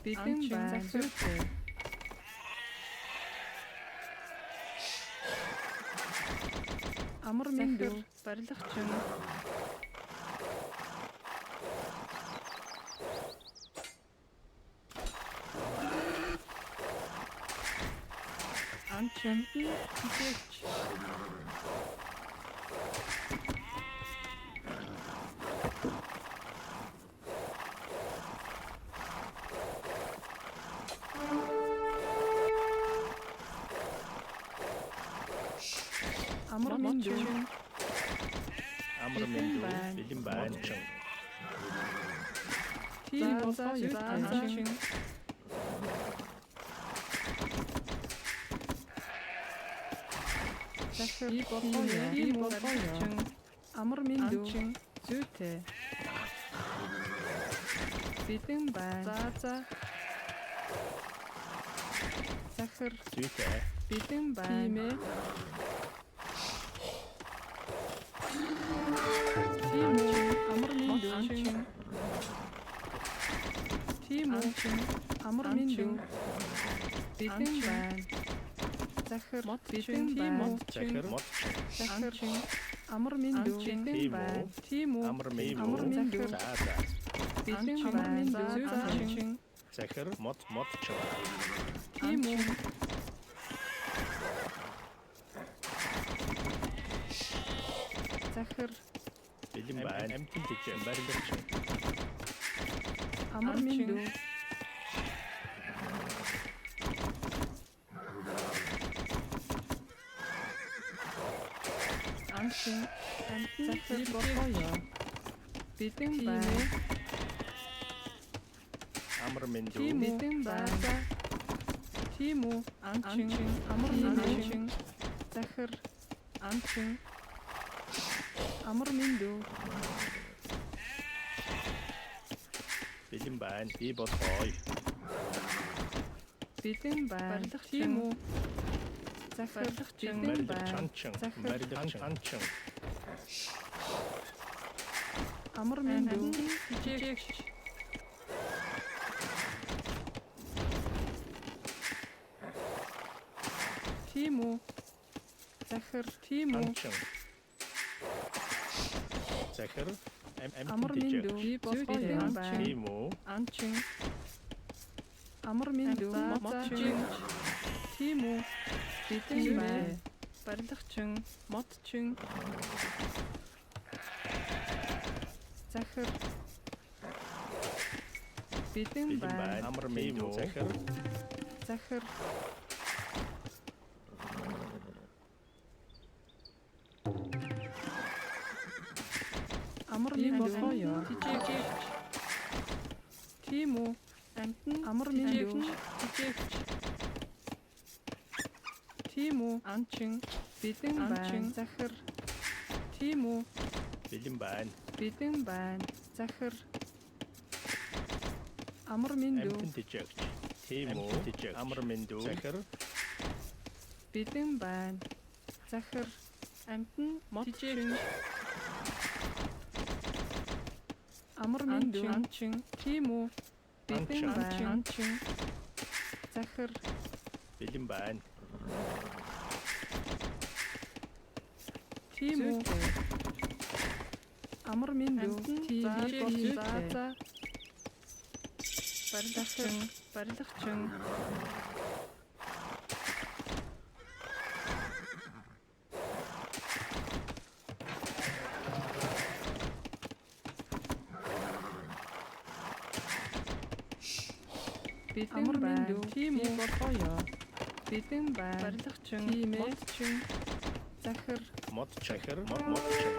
Бэлэн байна. Зүйтэй. Амар минь дүү. Барилгачин. Анчин. Хичээгч. Амар минь дүү. Амар минь дүү. Бэлэн байна. Модчин. Тийм болгоё. Анчин. Захир би болгоё. Би болгоё. Амар минь дүү. Зүйтэй. Бэлэн байна. За за. Захир Зүйтэй. бэлэн байна. Тийм ээ. Тийм үү. Амар минь дүү. Тийм үү. Амар минь дүү. Бэлэн байна. Захир бэлэн байна. Захир модчин. Захир амар минь дүү. Бэлэн Тийм үү. байна. Тийм үү. Амар минь Амар дүү. минь дүү. За за. Бэлэн байна. Зүйтэй. Захир мод модчин. Тийм үү. Захир Бэлэн байна. Амьтан тэжээ. Барилгачин. амар минь дүү. Анчин захир болгоё. Бэлэн байна. Амар минь дүү. Тийм бэлэн байна. Тийм үү? Анчин амар минь дүү. Захир анчин амар минь дүү. Бэлэн байна. Би болгоё. Бэлэн байна. Тийм үү? Захир бэлэн байна. Барилгачин. Захир. Барилгачин. Анчин. Амар минь дүү. Хичээгч. Тийм үү? Захир тийм үү? Анчин. Захир амьтан Амар минь тэжээ. дүү. Би болгоё. Анчин. Тийм үү? Анчин. Амар минь дүү. Модчин. Тийм үү? Бэлэн байна. Барилгачин, модчин. Захир. Бэлэн Бэлэн байна. байна. Амар минь дүү. Захир Захир. Амар минь болгоё. Хичээгч. Тийм үү? Амтэн амар минь дүү. Хичээгч. Тийм үү? Анчин бэлэн байна. Захир. Тийм үү? бэлэн байна. Бэлэн байна. Захир. Амар минь дүү. Амьтан тэжээгч. Тийм үү? Тэжээгч. Амар минь дүү. Захир Бэлэн байна. Захир. Амтэн модчин. Амар минь дүү. Анчин. Тийм үү? Бэлэн Анчин. байна. Анчин. Захир. бэлэн байна. Тийм үү? Амар минь дүү. Тийм за за. Барилгачин, барилгачин. Бэлэн Амар минь дүү. Тийм үү? Болгоё. Бэлэн байна. Барилгачин, тийм ээ. Модчин. Захир. Мод захир мод модчин.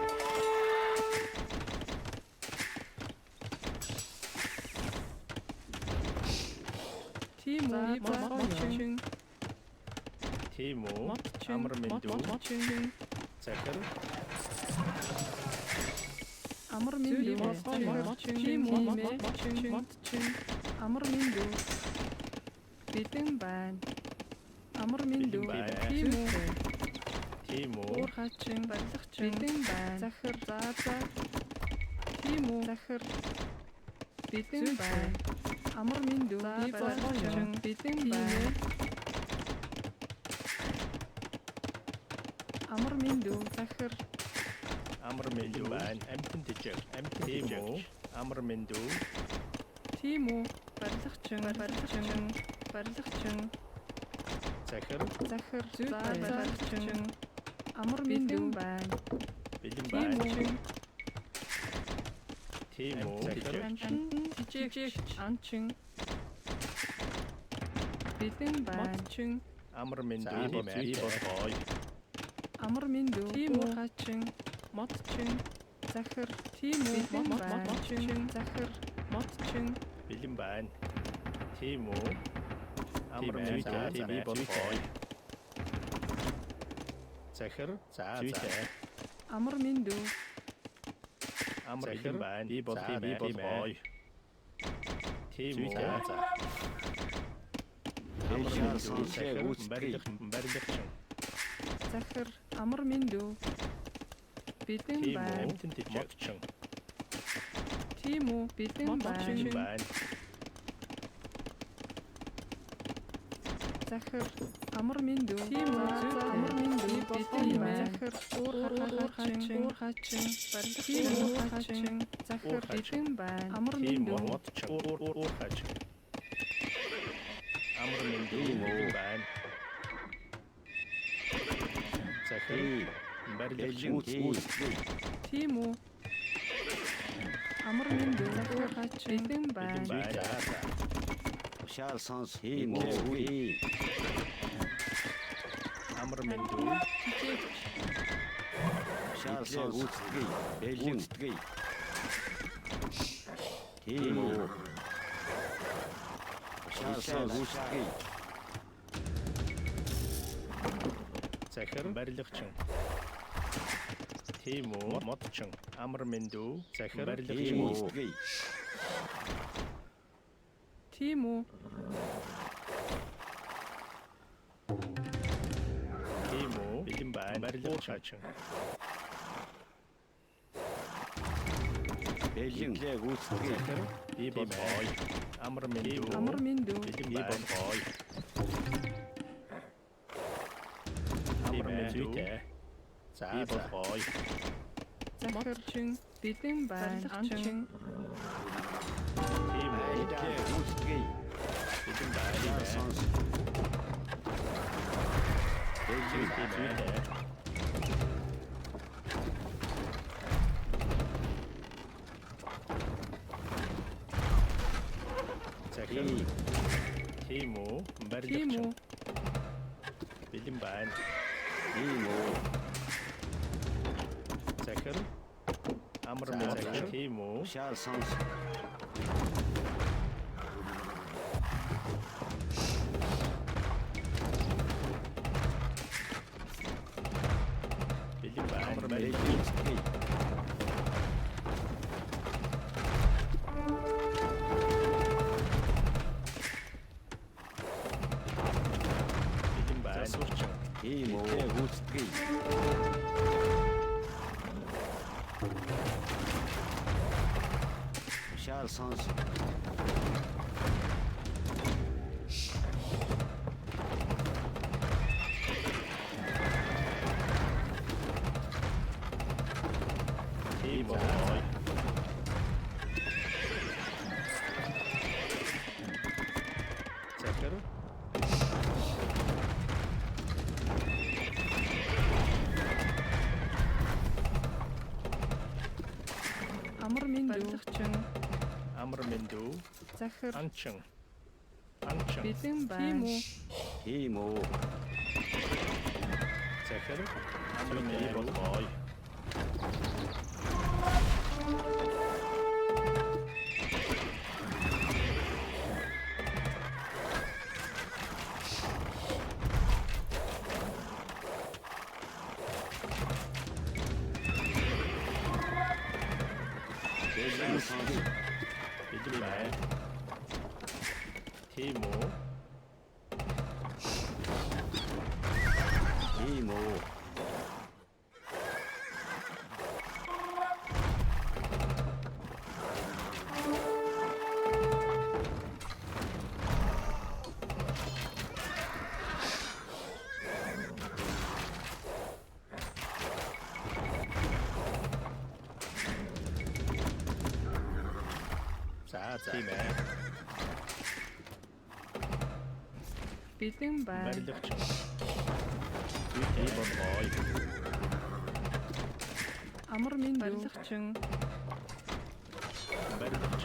Тийм үү? Модчин. Тийм үү? Модчин. Амар минь дүү. Модчин. Захир Амар минь дүү. Модчин. Тийм үү? Модчин. Модчин. Амар минь дүү. Бэлэн байна. Амар минь дүү. Бэлэн байна. Тийм үү? Тийм үү? Уур хаачин, барилгачин. Бэлэн байна. Захир. За за. Тийм үү? Захир. Бэлэн байна. Амар минь дүү. Би болгоё. Бэлэн байна. Амар минь дүү. Захир. Амар минь дүү байна. Амтан тэжээх. Амтан тийм үү? Амар минь дүү. Тийм үү? Барилгачин, барилгачин, барилгачин, Захир. Захир, зүйтэй, барилгачин. Амар минь дүү байна. Бэлэн Тийм байна. үү? Тийм үү? Захир. Амтан тэжээгч, анчин. Бэлэн байна. Модчин. Амар минь дүү. Тийм ээ. Би болгоё. Амар минь дүү. Тийм үү? Хачин. Модчин. Захир. Тийм үү? Бэлэн байна. Модчин. Захир. Модчин. Бэлэн байна. Тийм үү? Амар минь дүү. Би болгоё. Захир. За зүйтэй. Амар минь дүү. Амар бэлэн байна. Би бол тийм би болгоё. Тийм үү? За. Амар минь дүү. Захир Захир. Барилга барилгачин. Захир. Амар минь дүү. Бэлэн Тийм үү? байна. Амтан тэжээгчин. Тийм үү? Бэлэн Бэлэн байна. байна. Захир. Амар минь дүү. Тийм үү? Амар минь дүү. Бэлэн байна. Захир. Уур хачин. Уур хачин. Барилгачин. Уур хачин. Захир. Уур хачин. Бэлэн байна. Амар минь Тийм дүү. үү? Модчин. Уур уур уур хачин. Амар минь дүү. Тийм үү? Бэлэн байна. Захир. Тийм. Барилгачин. Бэлэн гүйцэтгэе. Тийм үү? Амар минь дүү. Уур хачин. Бэлэн Бэлэн байна. байна. За за. Тушаал сонс. Тийм үү? Амар минь дүү. Тэжээгч. Тушаал сонс. Гүйцэтгэе. Бэлэн гүйцэтгэе. Тийм үү? Тушаал сонс. Гүйцэтгэе. Захир. Барилгачин. Тийм үү? Модчин. Амар минь дүү. Захир. Тийм Барилгачин. үү? Гүйцэтгэе. Тийм үү? Тийм үү? Бэлэн байна. Барилгачин. Бэлэн гүйцэтгэе. Захир. Би болгоё. Амар минь дүү. Амар минь дүү. Бэлэн би болгоё. Амар минь зүйтэй. За би болгоё. Захирчин бэлэн байна. Анчин Тийм үү? Бэлэн гүйцэтгэе. Бэлэн байна. Тушаал сонс. Бэлэн Зүйтэй. Захир. Тийм. Тийм үү? Тийм Барилгачин. үү? Бэлэн байна. Тийм үү? Захир. Амар За, минь за. захир. Тийм үү? Тушаал сонс. Бэлэн байна. Амар Бэлэн барилгачин. гүйцэтгэе. Бэлэн байна. Засварчин. Тийм үү? Гүйцэтгэе. Тушаал сонс. Тийм үү? Захир. Амар минь барилгачин Амар минь дүү. захир Анчин. Анчин. бэлэн байна. Тийм үү? Тийм үү? Захир. Амар минь болгоё. Бэлэн сонс. Бэлэн байна. Тийм үү? Тийм үү? Тийм ээ. Бэлэн байна. Барилгач. Зүйтэй болгоё. Амар минь барилгачин. Барилгач.